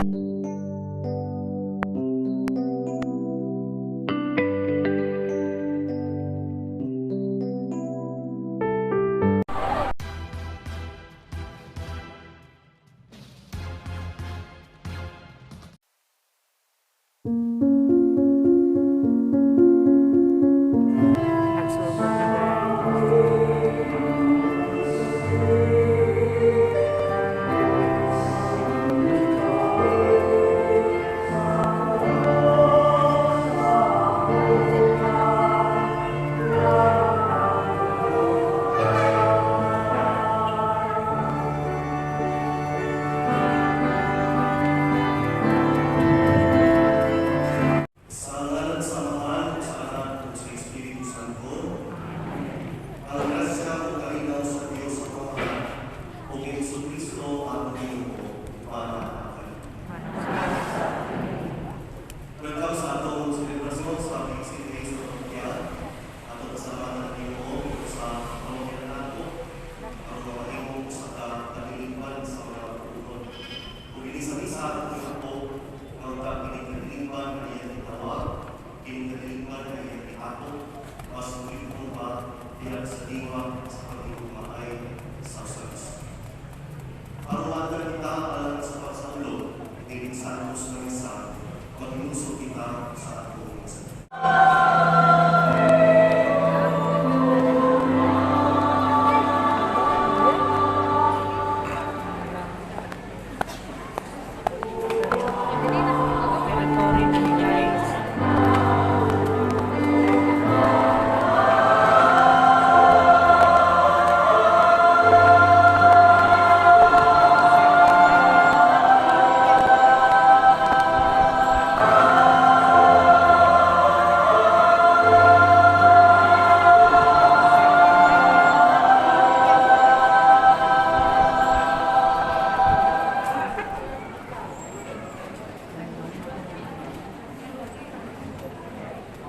Nagsugod na, guys. Sa ngalan sa Amahan, sa Anak, ug sa Espiritu Santo, ang grasya ug kalinaw sa Dios Amahan, ug kay Hesukristo atong Ginoo, para Welcome sa atong selebrasyon sa 16 days sa parokya. Atong kasama ng Ginoo sa parokya nato, ang mamahimo sa kadiliman sa mga puhon. Kung ini sa misa atong ito, ang kining kadiliman na iyang gitawag, kining kadiliman na iyang gihapon, mas mulipon pa diha sa diwa sa paghihumaay sa Diyos. Aron maadal kita alang sa pagsaulog, ining santos nga misa, maglusog kita sa atong misa. Preparatory na ni, guys.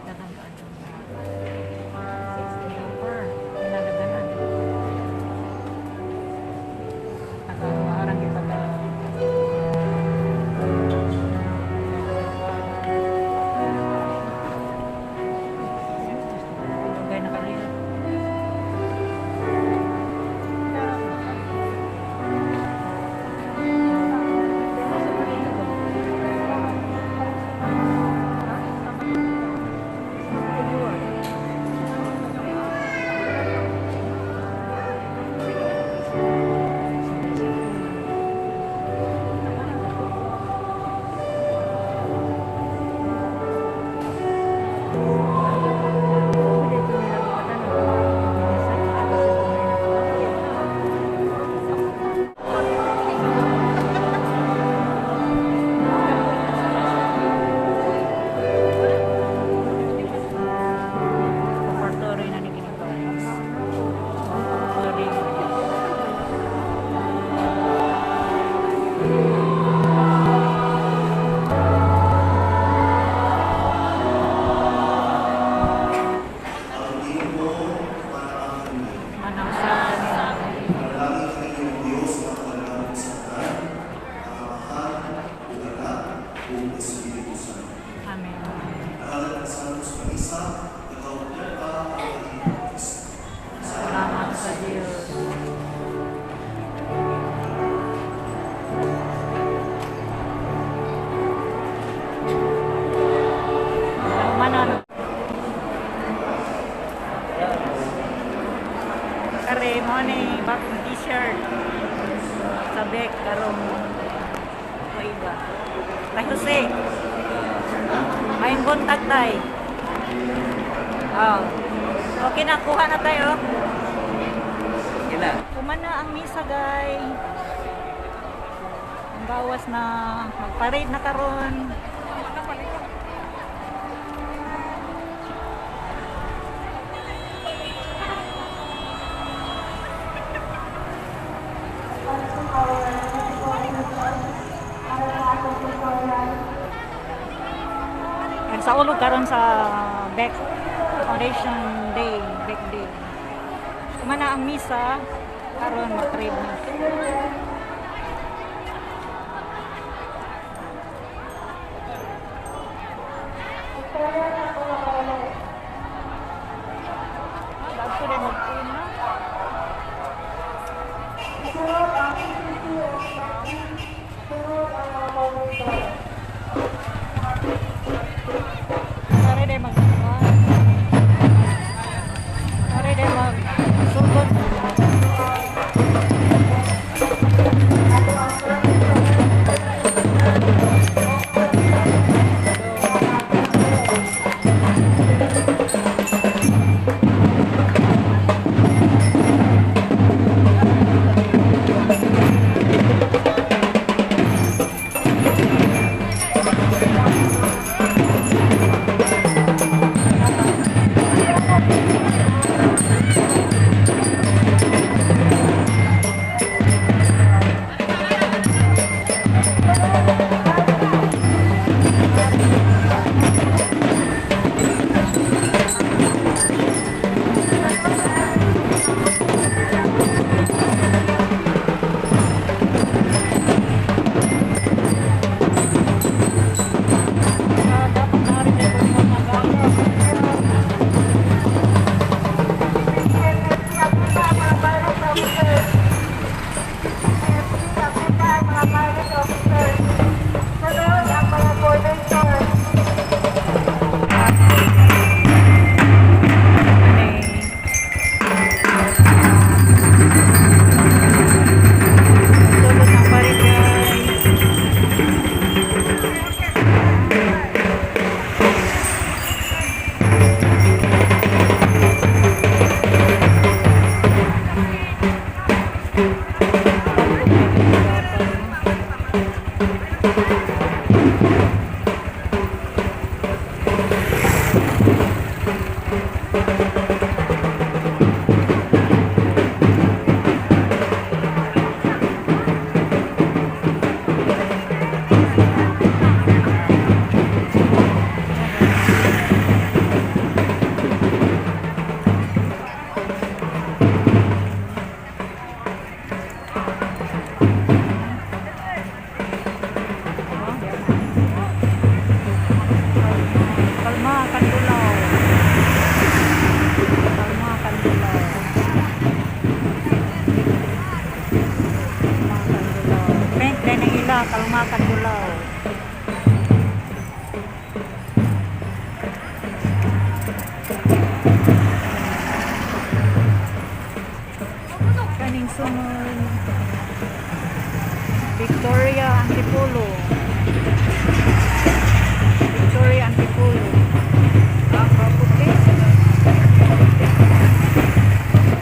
Daghang ano. Helper. Ginadaganan. Nakaarang kita ka. Dugay na kaliyo. Offertory na ni kini, guys. Offertory. Ang Ginoo panaang ninyo. Manang sa Manalangin kaninyong Diyos nga kagalagad sa tanan, ang Amahan, ug Anak, ug Espiritu Santo. Amen. Nahalad ang Santos nga Misa, nagaoperta ang kalihong Kristo. Salamat sa Diyos. Mana kare mo ni bagong t-shirt sa bek karong iba. Tay Jose. May buntag, tay. Oh. Okay na, kuha na tayo. Okay na. Human na ang misa, guys. Ang gawas na magparade na karon. And sa ulog karon sa Beck Foundation Day, Beck Day. Human na ang misa karon, mag-parade na. Dagko din mag-una. Sunod ang PCC o sunod ang mga coordinator. Tari day mag Tari day mag sugod. Ah, dapat nari day ko mga. Mga pilot officers. PCFC, ang mga pilot officers. Sunod ang mga coordinator. Sugod ng parade, guys. Kalma, Kandulaw. Kalma, Kandulaw. Kalma, Kandulaw. Pink din ang ila, Kalma, Kandulaw. Kaning sunod. Victoria Antipolo. Victoria Antipolo. Ah, kaputi.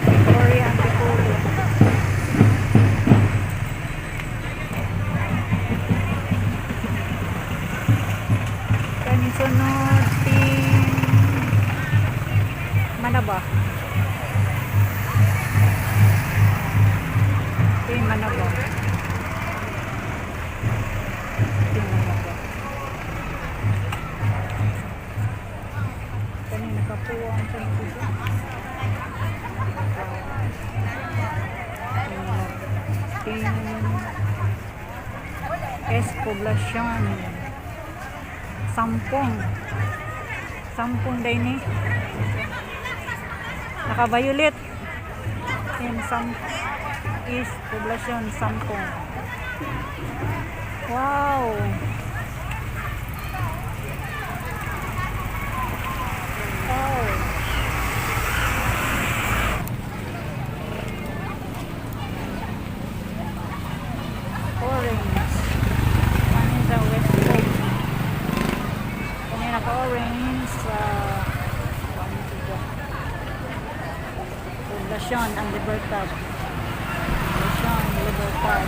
Victoria Antipolo. Kaning sunod, Team Manaba. Team Manaba. Team Manaba. Kaning nakapuwang sa nito. Team S Poblacion. Sampung. Sampung day ni. Naka-violet. Team Sam East Poblacion Sampung. Wow. Wow. Orange. Ano sa West Coast? Kung naka-orange sa ano ito? Poblacion ang Libertad. Poblacion, Libertad.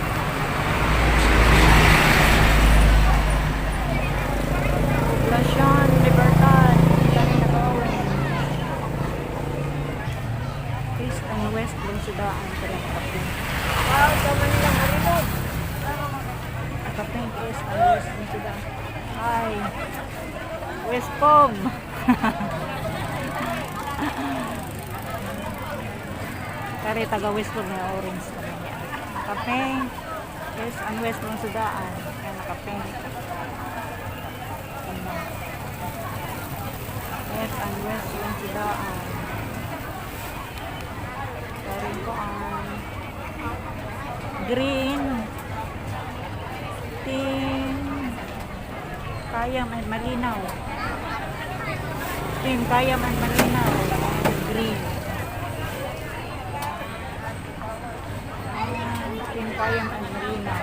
Poblacion, Libertad. Kani naka-orange. East and West lang sila ang kanang naka-pink. Wow, sa Manila, Marilog. Naka-pink East and West lang sila. Ay. West Pom. Kare taga West Pom na orange naman yan. Naka-pink. East and West lang sudaan. Kaya naka-pink. Ano. East and west ilang sidaan. Karing ko ang green team Kayam and Malinaw. Team Kayam and Malinaw. Green. Ayan, Team Kayam and Malinaw.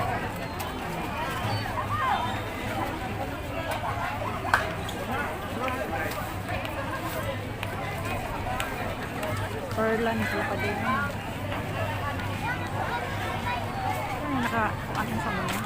Perlan sila pa din. Ay, naka, ano sa mga?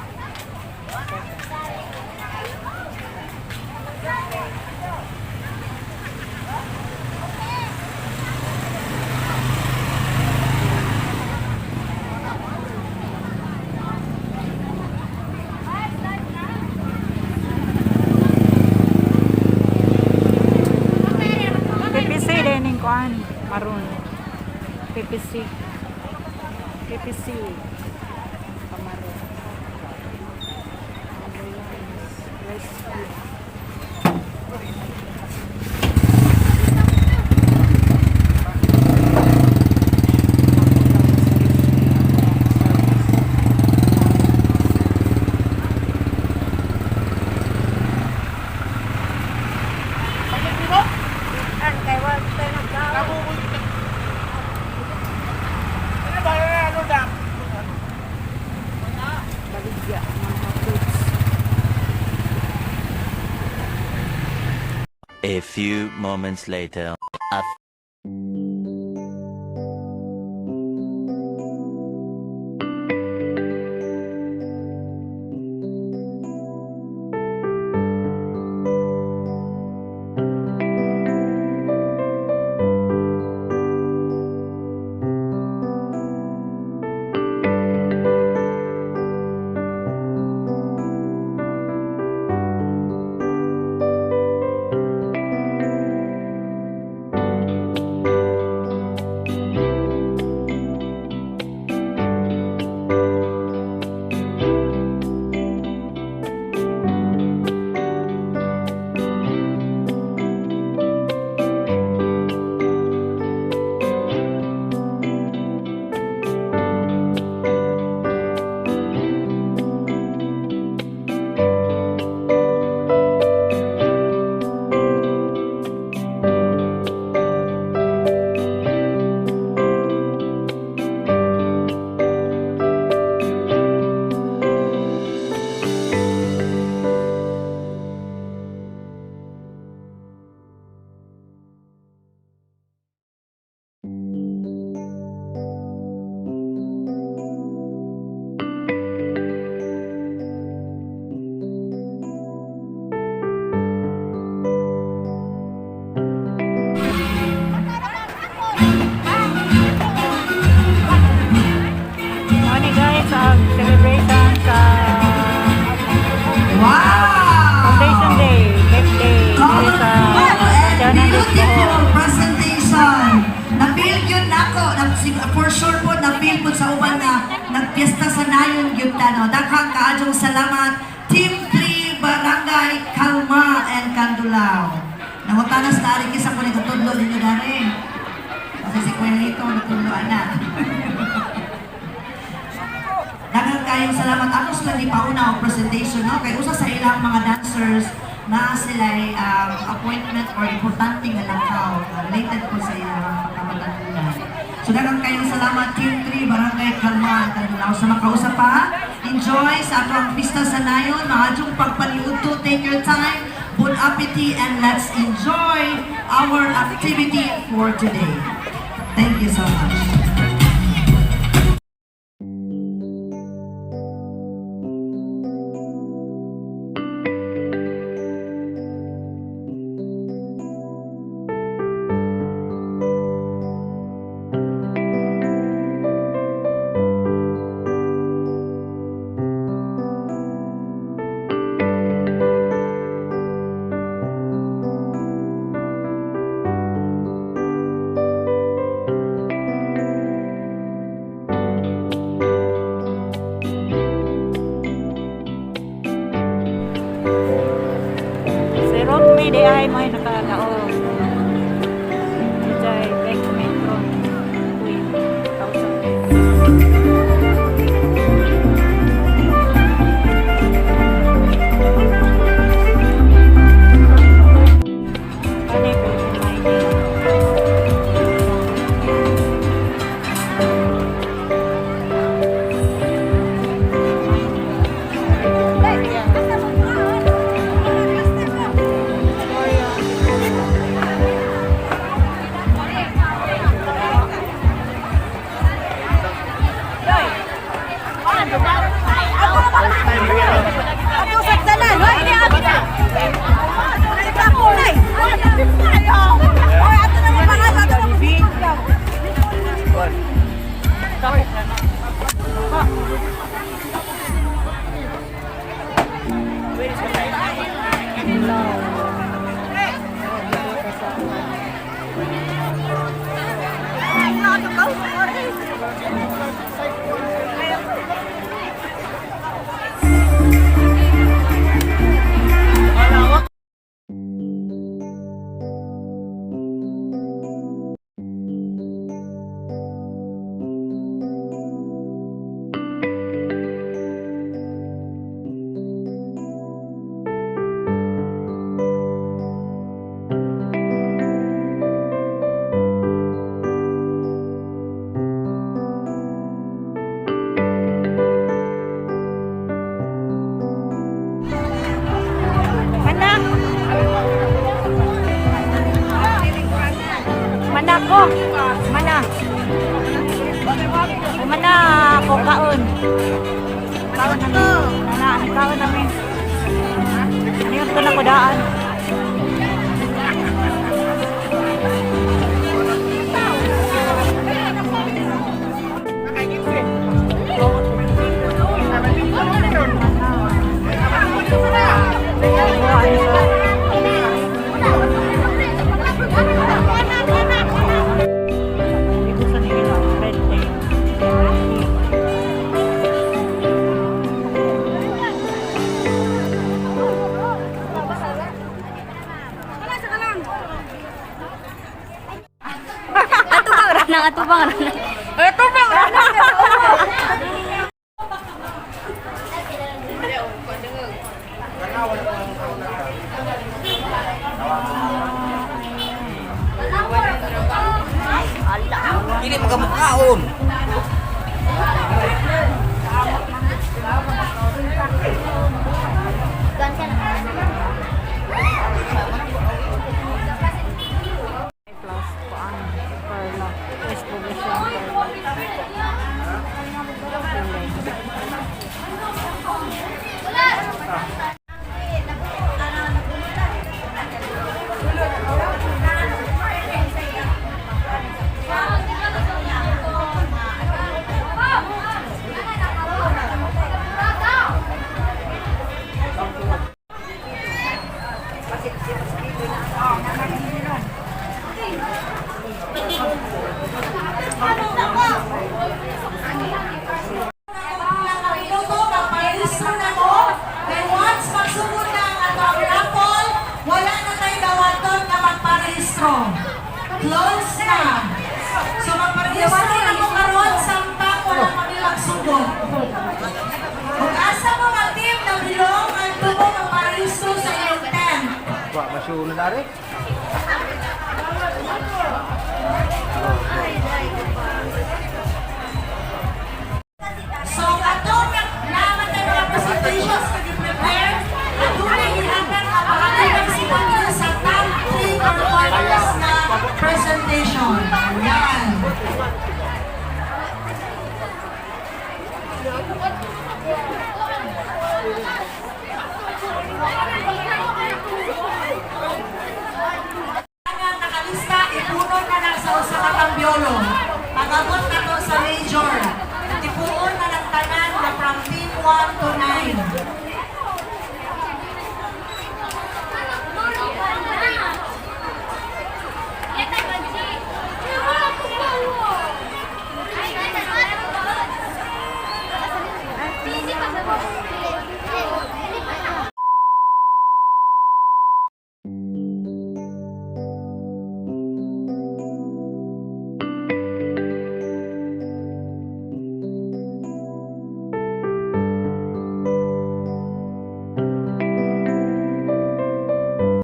PPC din yung kuan, maroon. PPC. PPC. Pamaroon. Ambulance. Rescue. Ambulance, rescue, ambulance service. Baligya mga fruits. A few moments later. A Morning, guys, ang celebration sa Foundation Day, birthday, dito sa Colorful and Fernandez beautiful Bohol. presentation. Na-feel yun nako. For sure po, na-feel po sa uban na nagpiesta sa nayon gyud ta, no? Daghang kaadyong salamat. Team 3, Barangay Kalma and Candulao. Nangutanas na rin kisa ko ni katudlo ninyo dari. Kasi si Kuya Lito, natudlo ana. Daghang kayong salamat. Ako sila ni pauna ang presentation, no? Kay usa sa ilang mga dancers na sila appointment or importante nga lakaw related po sa ilang pagkamatatunan. So daghang kayong salamat, Team 3, Barangay Kalma, Candulao. Sa makausap pa, enjoy sa atong pista sa nayon, maadyong pagpaliudto, take your time, bon appetit, and let's enjoy our activity for today. Thank you so much. No. Dito sa. Mana? Mana ko? Mana? Mana ko kaon? Kaon namin. Mana, ano kaon namin? Ano yung ito na kudaan? Dito sa nila, red tape. Ato bang ranang, ato bang ranang. Ato bang ranang. Dili magamukhaon. Plus, kuan, Perla. West Poblacion, Perla. Kulay. Minuto, magparehistro na mo. Kay once magsugod na ang atong raffle, wala na tayo dawaton nga magparehistro. Close na. So magparehistro na mo karon samtang wala pa nilagsugod. Kung asa mo nga team na bilong, ang tumo magparehistro sa iyong tent. Wa masulod ari.